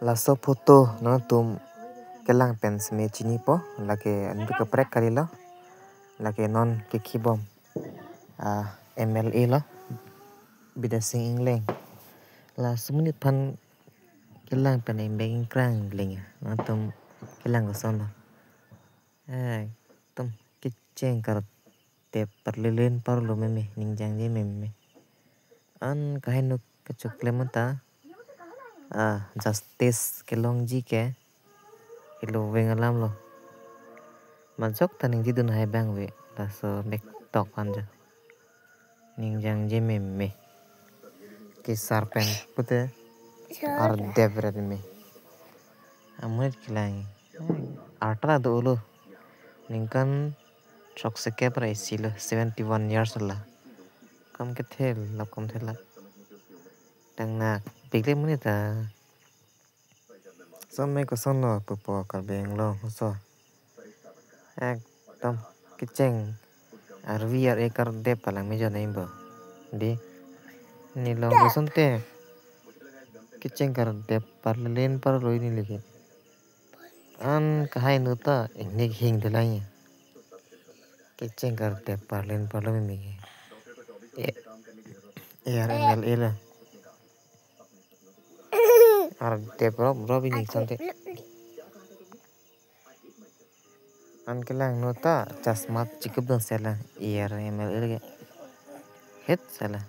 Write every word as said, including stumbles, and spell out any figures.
Laso photo nangtum kelang pen seme chinipo, lake anut kaprek kalilo, lake non kekhibom, ah, M L A lo, Bidya Sing Engleng. Laso amonit aphan kelang pen imbeng ingkrang ingling, nangtum kelang kosonlo. Ekdom kecheng kardep parlelen parlo meme, ningjangje meme. An kaheno kachoklemta, ah, justice kelongji ke, ilo veng alamlo. Majok ta ningjedun hai abang ave, laso bektok anja. Ningjangje meme. Kesar pen pute ardep ret me. Amonit kelang. Arta do-olo. Ningkan throksi kep ra isi lo, seventy one years la. Kam kethel, lap kam thela. Dang nak, pikle monit ta. Some kosonlo pupo Karbi Anglong oso. Ekdom kecheng arvi ar-e kardep palang mejon aimbo. Di. Nilong kosonte. Kecheng kardep parlelen parlo neli ke. An kaheno ta ingnik hing delai. Kecheng kardep parlelen parlo meme ke. E, E R M L A lo. Ardep rop rop ini kosonte. An kelangno ta chasma chikupdun sela, E R M L A ke. Het sela.